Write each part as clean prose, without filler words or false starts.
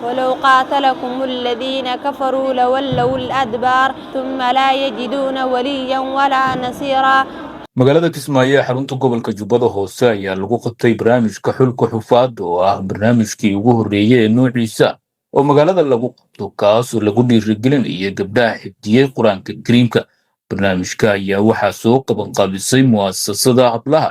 ولو قاتلكم الذين كفروا لولوا الأدبار ثم لا يجدون وليا ولا نصيرا. Magaalada Kismaayo ee xarunta gobolka Jubbada Hoose ayaa lagu qabtay barnaamijka Xulka Xufaadda, oo ah barnaamijkii ugu horreeyey ee noociisa oo magaalada lagu qabto, kaas oo lagu dhiirigelinayo gabdhaha xifdiyey Qur-aanka Kariimka. Barnaamijka ayaa waxaa soo qabanqaabisay mu'asasada hablaha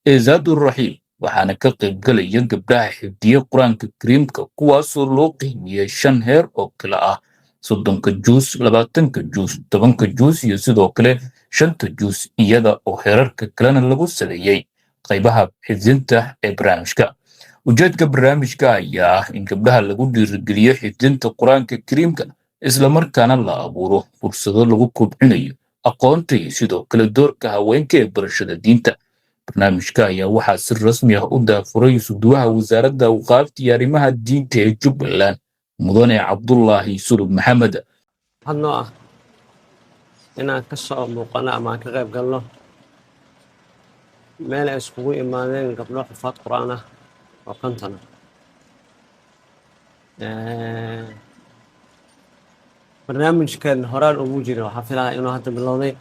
ee Zaaduraxiim, waxaana ka qaybgalaya gabdhaha xifdiyey Qur-aanka Kariimka, kuwaasoo loo qiimiyey shan heer oo kale ah: 30-ka juus, 20-ka juus, 10-ka juus iyo sidoo kale shanta juus, iyada oo heerarka kalena lagu saleeyey qaybaha xifdinta ee barnaamijka. Ujeedka barnaamijka ayaa ah in gabdhaha lagu dhiirigeliyo xifdinta Qur-aanka Kariimka, islamarkaana la abuuro fursado lagu kobcinayo aqoonta iyo sidoo kale doorka haweenka ee barashada diinta. Barnaamijka ayaa waxaa si rasmi ah u daafuray isuduwaha Wasaaradda Awqaafta iyo Arrimaha Diinta ee Jubbaland, Mudane Cabdulaahi Sulub Maxamed. Hadnoo ah inaan ka soo muuqano ama aan ka qayb galno meel ay iskugu imaadeen gabdho xufaad Qur-aan ah oo 50 ah. Barnaamijkan horaan ugu jira, waxaa filaya inuu hadda bilowday.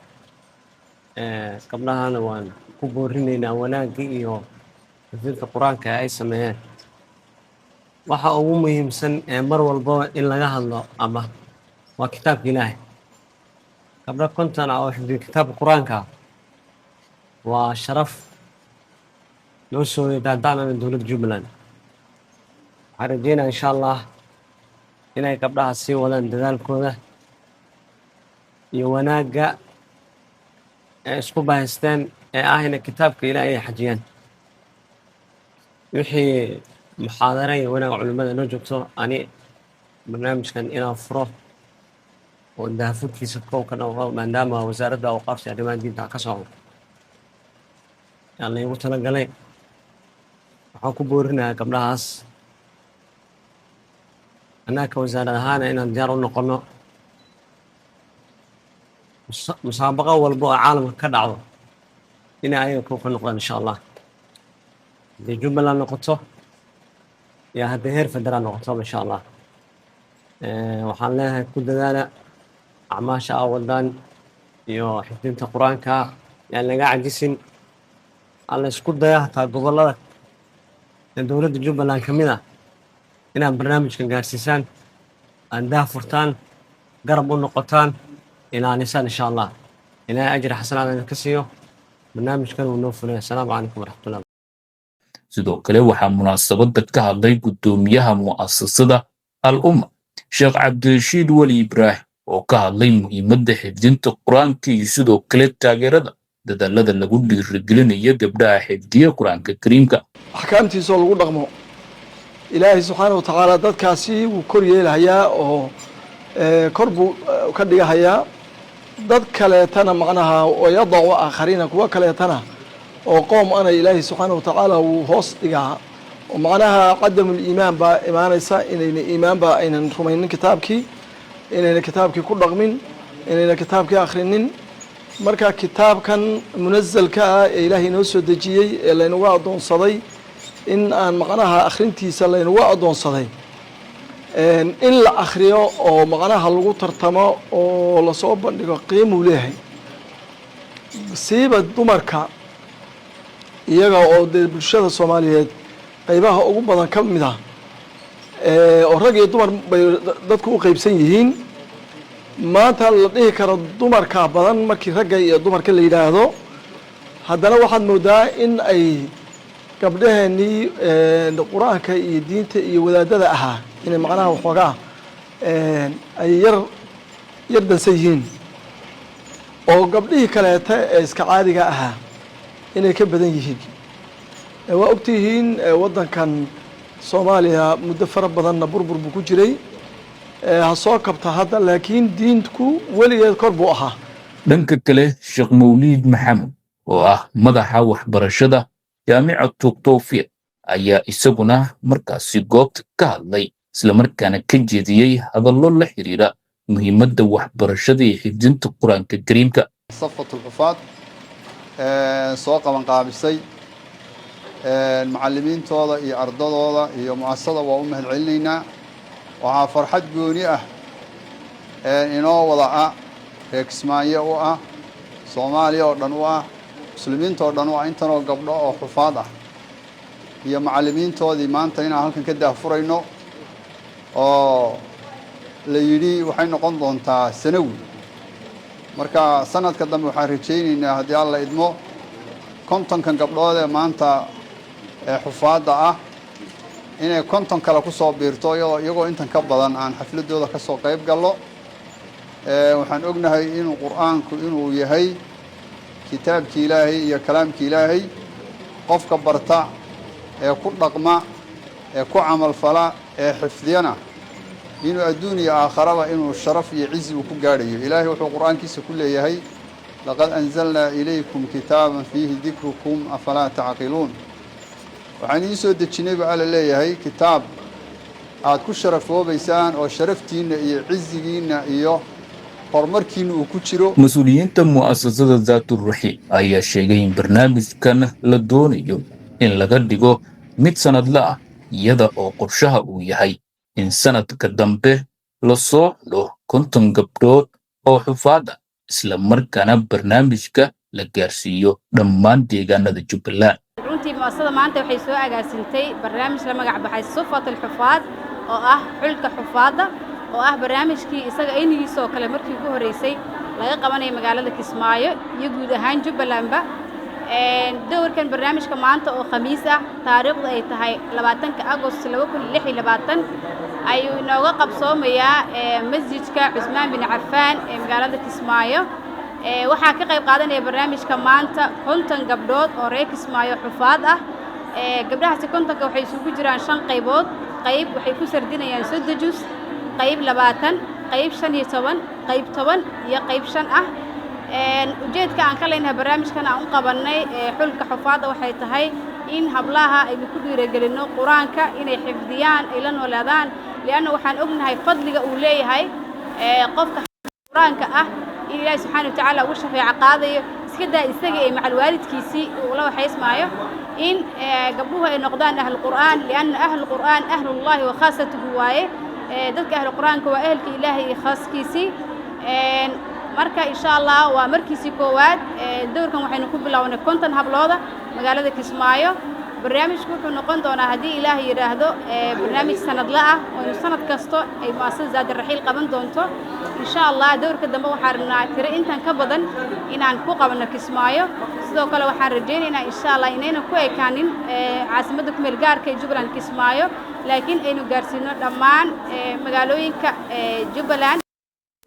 Gabdhahana waan ku boorinaynaa wanaaggii iyo xifdinta Qur-aanka ay sameeyeen. Waxa ugu muhiimsan ee mar walbaba in laga hadlo ama waa kitaabka Ilaahay. Gabdho 50 ah oo xifdiya kitaabka Qur-aanka waa sharaf noo soo daadaanana dowladda Jubbaland. Waxaan rajeynaya, insha Allah, inay gabdhaha sii wadaan dadaalkooda iyo wanaagga ee isku bahaysteen ee ah inay kitaabka Ilaahay ay xajiyaan. Wixii muxaadara iyo wanaag culimmada noo joogto, ani barnaamijkan inaan furo oo daahfurkiisa kow ka noqdo, maadaama Wasaaradda Awqaafta Arrimaha Diinta ka socdo yaa laygu talagalay. Waxaan ku boorinayaa gabdhahaas, annaga ka wasaarad ahaana, inaan diyaar u noqono musaabaqo walba oo caalamka ka dhacdo inay ayaga kow ka noqdaan, insha Allah, hadday Jubbaland noqoto iyo hadday heer federaal noqotoba, insha Allah. Waxaan leeyahay, ku dadaala acmaasha aa wadaan iyo xifdinta Qur-aanka, yaan laga cajisin. Alla isku daya hataa gobollada ee dowladda Jubbaland ka mid ah inaad barnaamijkan gaarsiisaan, aad daah furtaan, garab u noqotaan, ilaalisaan, insha Allah. Ilaahay ajri xasanaad idinka siiyo. Barnaamijkan wuu noo fulay. Assalaamu calaykum waraxmatullah. Sidoo kale waxaa munaasabadda ka hadlay guddoomiyaha mu'asasada Al Umma, Sheekh Cabdirashiid Weli Ibraahim, oo ka hadlay muhiimadda xifdinta Qur-aanka iyo sidoo kale taageerada dadaalada lagu dhiirigelinayo gabdhaha xifdiya Qur-aanka Kariimka. Axkaamtiisoo lagu dhaqmo, Ilaahay subxaana wa tacaala dadkaasi wuu kor yeelahayaa oo kor buu ka dhigahayaa. Dad kaleetana macnaha wayadacu aakhariina, kuwo kaleetana oo qoom ana Ilaahay subxaana wa tacaala wuu hoos dhigaa, oo macnaha cadamuliimaan baa imaanaysa, inayna iimaan ba aynan rumaynin kitaabkii, inayna kitaabkii ku dhaqmin, inayna kitaabkii akhrinin. Marka kitaabkan munazalka ah ee Ilaahay inoo soo dejiyey ee laynagu addoonsaday in aan macnaha akhrintiisa laynagu addoonsaday, in la akhriyo oo macnaha lagu tartamo oo lasoo bandhigo, qiimuu leeyahay. Siiba dumarka, iyaga oo dee bulshada Soomaaliyeed qeybaha ugu badan ka mid ah, oo rag iyo dumar bay dadku u qeybsan yihiin, maanta la dhihi karo dumarka badan markii ragga iyo dumarka la yidhaahdo, haddana waxaad moodaa in ay gabdhaheenii Qur-aanka iyo diinta iyo wadaadada ahaa inay macnaha waxoogaa ay yar yar dansan yihiin, oo gabdhihii kaleeta ee iska caadiga ahaa inay ka badan yihiin. Waa ogtihiin, waddankan Soomaaliya muddo fara badanna burbur buu ku jiray, ha soo kabta hadda, laakiin diinku weligeed kor buu ahaa. Dhanka kale, Sheekh Mawliid Maxamed, oo ah madaxa waxbarashada Jaamicatu Towfiiq, ayaa isaguna markaasi goobta ka hadlay, islamarkaana ka jeediyey hadallo la xiriira muhiimadda waxbarashada iyo xifdinta Qur-aanka Kariimka. Safwat Alxufaad soo qaban qaabisay, macallimiintooda iyo ardadooda iyo mu'asasada waa u mahad celinaynaa. Waxaa farxad gooni ah inoo wada ah, reer Kismaayo u ah, Soomaaliya oo dhan u ah, Muslimiinta oo dhan u ah, intanoo gabdho oo xufaad ah iyo macallimiintoodii maanta inaan halkan ka daahfurayno, oo la yidhi waxay noqon doontaa sanawi. Marka sanadka dambe waxaan rajaynaynaa, haddii Alla idmo, 50-kan gabdhood ee maanta ee xufaadda ah inay 50 kale ku soo biirto, iyagoo intan ka badan aan xafladooda ka soo qayb gallo. Waxaan ognahay inuu Qur'aanku inuu yahay kitaabkii Ilaahay iyo kalaamkii Ilaahay. Qofka barta ee ku dhaqma ee ku camalfala ee xifdiyana inuu adduun iyo aakharaba inuu sharaf iyo cizi uu ku gaadhayo. Ilaahay wuxuu Qur'aankiisa ku leeyahay: "لقد أنزلنا إليكم كتابا فيه ذكركم أفلا تعقلون." Waxaan idiin soo dejinay ba Alla leeyahay kitaab aad ku sharafoobaysaan oo sharaftiinna iyo cizigiinna iyo horumarkiinna uu ku jiro. Mas-uuliyiinta mu'asasada Zaaturaxiim ayaa sheegay in barnaamijkan la doonayo in laga dhigo mid sanadle ah, iyada oo qorshaha uu yahay in sanadka dambe la soo xulo 50 gabdhood oo xufaad ah, isla markaana barnaamijka la gaarsiiyo dhammaan deegaanada Jubbaland. Runtii mu'asasada maanta waxay soo agaasintay barnaamij la magac baxay Sufat Alxufaad, oo ah xulka xufaadda, oo ah barnaamijkii isaga aynigiisa oo kale markii ugu horreysay laga qabanayo magaalada Kismaayo iyo guud ahaan Jubbalandba. Dowrkan barnaamijka maanta oo Khamiis ah, taariikhdu ay tahay 20-ka Agost 2026, ayuu inooga qabsoomayaa Masjidka Cusmaan bin Cafaan ee magaalada Kismaayo. Waxaa ka qayb qaadanaya barnaamijka maanta 50 gabdhood oo reer Kismaayo xufaad ah. Gabdhahaasi 50-ka waxay isugu jiraan shan qaybood: qayb waxay ku sardinayaan 30 jus, qayb 20, qayb 15, qayb 10 iyo qayb 5 ah. Ujeedka aan ka leenahay barnaamijkan aan u qabannay xulka xufaadda waxay tahay in hablaha aynu ku dhiirigelinno Qur-aanka inay xifdiyaan, ay la noolaadaan, lianna waxaan ognahay fadliga uu leeyahay qofka Qur-aanka ah, in Ilaahi subxaana watacaala ugu shafeeco qaadayo, iska daa isaga ee macal waalidkiisii uu la waxaysmaayo, in gabdhuhu ay noqdaan ahlu Qur'aan, lianna ahlu Qur'aan أهل الله وخاصته waaye. Dadka ahlu Qur'aanka waa ehelka Ilaahay iyo khaaskiisii. Marka insha Allah waa markiisii koowaad. Dowrkan waxaynu ku bilownay 50 hablooda magaalada Kismaayo. Barnaamijku wuxuu noqon doonaa, haddii Ilaah yidhaahdo, barnaamij sanadle ah oo inu sanad kasto ay mu'asasada Zaadiraxiil qaban doonto insha Allah. Dowrka dambe waxaan rabnaa tiro intan ka badan inaan ku qabanno Kismaayo. Sidoo kale waxaan rajaynaynaa insha Allah inaynan ku ekaanin caasimadda kumeel gaarka ee Jubbaland, Kismaayo, laakiin aynu gaarsiino dhammaan magaalooyinka Jubbaland,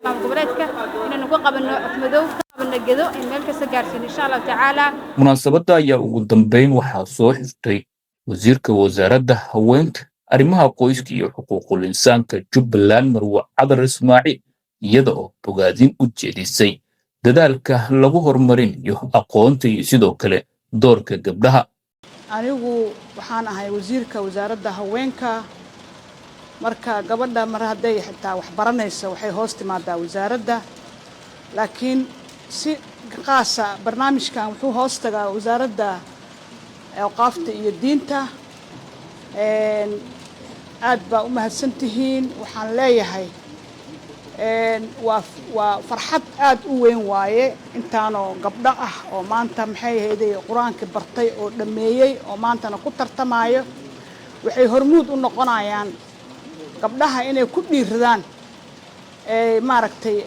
maamul goboleedka, inaynu ku qabanno Afmadow, ka qabanno Gedo, in meel kasta gaarsiino insha Allahu tacaala. Munaasabadda ayaa ugu dambeyn waxaa soo xirtay wasiirka wasaaradda haweenka, arrimaha qoyska iyo xuquuqul insaanka Jubbaland, Marwo Cadar Ismaaciil, iyada oo bogaadin u jeedisay dadaalka lagu horumarinayo aqoonta iyo sidoo kale doorka gabdhaha. Anigu waxaan ahay wasiirka wasaaradda haweenka. Marka gabadha mar hadday xitaa wax baranaysa, waxay hoos timaadaa wasaaradda, laakiin si qaasa barnaamijkan wuxuu hoos tagaa Wasaaradda Awqaafta iyo Diinta. Aad baa u mahadsan tihiin. Waxaan leeyahay waa farxad aad u weyn waaye intaanoo gabdho ah oo maanta, maxay ahayday, Qur-aankii bartay oo dhammeeyey oo maantana ku tartamayo. Waxay hormuud u noqonayaan gabdhaha inay ku dhiiradaan, maaragtay,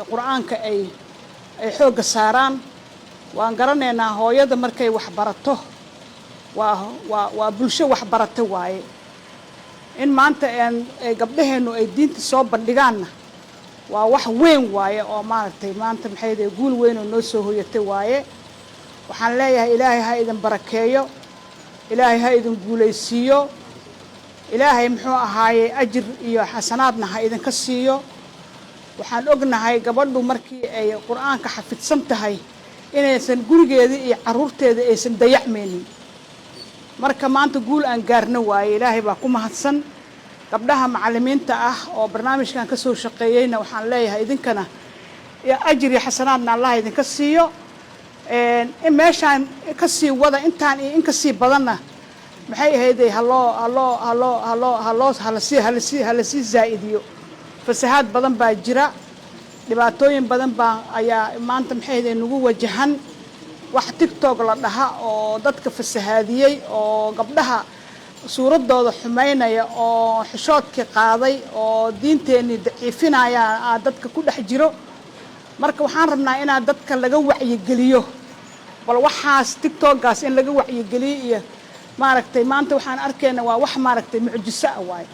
Qur-aanka ay xoogga saaraan. Waan garanaynaa, hooyada markay wax barato waa bulsho wax barata waaye. In maanta gabdhaheennu ay diinta soo bandhigaanna waa wax weyn waaye, oo maaragtay, maanta maxay dahay, guul weyn oo noo soo hoyatay waaye. Waxaan leeyahay, Ilaahay ha idin barakeeyo, Ilaahay ha idin guulaysiiyo, Ilaahay muxuu ahaaye ajir iyo xasanaadna ha idinka siiyo. Waxaan ognahay gabadhu markii ay Qur-aanka xafidsan tahay inaysan gurigeedii iyo carruurteeda aysan dayacmaynin. Marka maanta guul aan gaarno waaye, Ilaahay baa ku mahadsan. Gabdhaha macallimiinta ah oo barnaamijkan ka soo shaqeeyeyna waxaan leeyahay, idinkana ajir iyo xasanaadna Allah idinka siiyo. In meeshaan ka sii wada intaan iyo in ka sii badanna. Maxay ahayday, haloo haloo haloo haloo haloo halasii halasii halasii zaa'idiyo. Fasahaad badan baa jira, dhibaatooyin badan baa ayaa maanta, maxay ahayday, nagu wajahan. Wax TikTok la dhaha oo dadka fasahaadiyey oo gabdhaha suuraddooda xumaynaya oo xishoodkii qaaday oo diinteennii daciifinaya aa dadka ku dhex jiro. Marka waxaan rabnaa inaa dadka laga wacyigeliyo, bal waxaas TikTokgaas in laga wacyigeliyo. Iyo maaragtay, maanta waxaan arkayna waa wax, maaragtay, mucjiso ah waaye.